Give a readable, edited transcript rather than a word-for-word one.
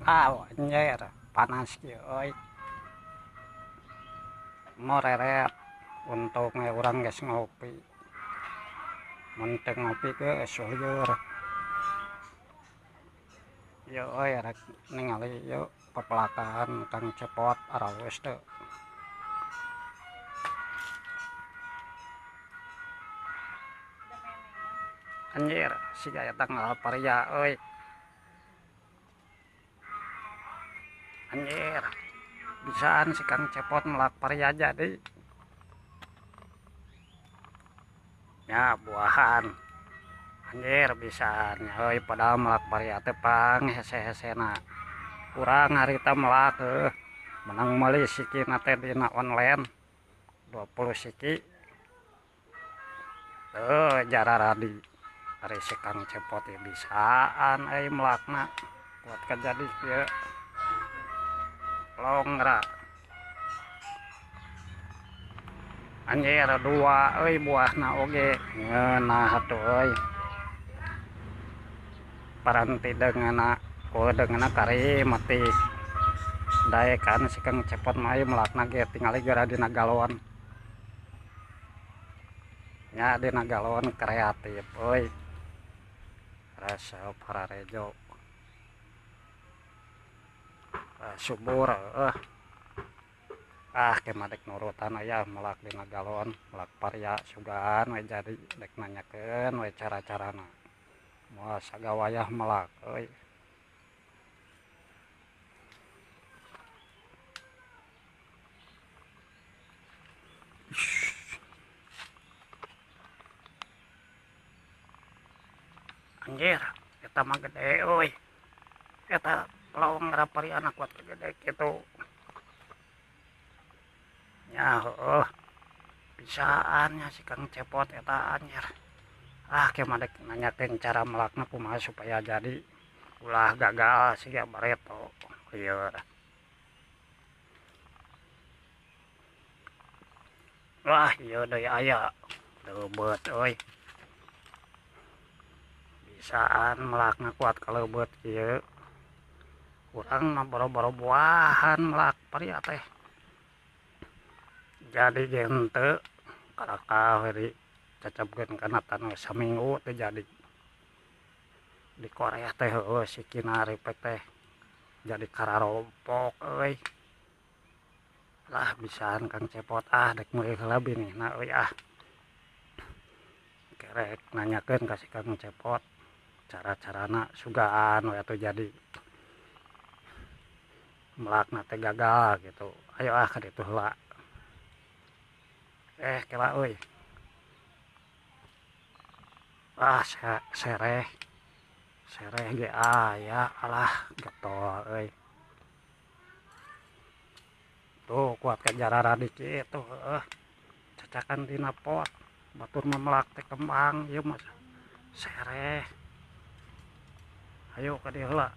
Ah, anjir, panas kieu euy. Moreret untungnya urang geus ngopi. Mun teu ngopi geus lieur. Ieu euy rek ningali ieu pepelakan Kang Cepot aralus teu. Anjir, siga eta ngalap paria euy. Anjir, bisaan si Kang Cepot melak paria jadi. Ya buahan. Anjir bisaan euy, padahal melak paria teh pang hese-hesena. Urang harita melak heuh. Menang meuli sikina teh dina online 20 siki. Heuh, jararadi. Ari si Kang Cepot ya bisaan euy melakna. Kuat kajadi kieu. Longra. Anjir dua euy buahna oge ngeunah atuh euy. Paranti deungeuna kudeungeuna kari mati. Daekan si Kang Cepot mah ieu melakna ge tingali geura dina galon. Nya dina galon kreatif euy. Resep hararejo. Subur ah kemadek nurutan aya melak dina galon melak paria sugan we jadi dek nanyakeun we cara-carana moal sagawayah melak euy. Anjir eta mah gede euy, eta lawang rapari anak kuat gede kitu. Ya heuh, bisaan nya si Kang Cepot eta anjir. Ah kemadek nanyakeun cara melakna kumaha supaya jadi ulah gagal siga bareto ieu. Wah ieu deui aya leubeut euy. Bisaan melakna kuat kaleubeut kieu. Urang mah boro-boro buahan melak paria teh. Jadi gente karakah we dicecepkeun kana tanah saminggu teh jadi. Di Korea teh heueuh sikina ripek teh jadi kararompok euy. Lah bisaan Kang Cepot ah dek meuli heula binihna euy ah. Kerek nanyakeun ka si Kang Cepot cara-carana sugaan we atuh jadi melakna teh gagal gitu. Ayo ah ka ditu heula. Kela euy. Ah sereh. Sereh ge aya alah getol euy. Tuh kuat ka jarara dikit tuh heueuh. Cacakan dina pot. Batur mah melak teh kembang ieu mah sereh. Ayo ka dieu heula.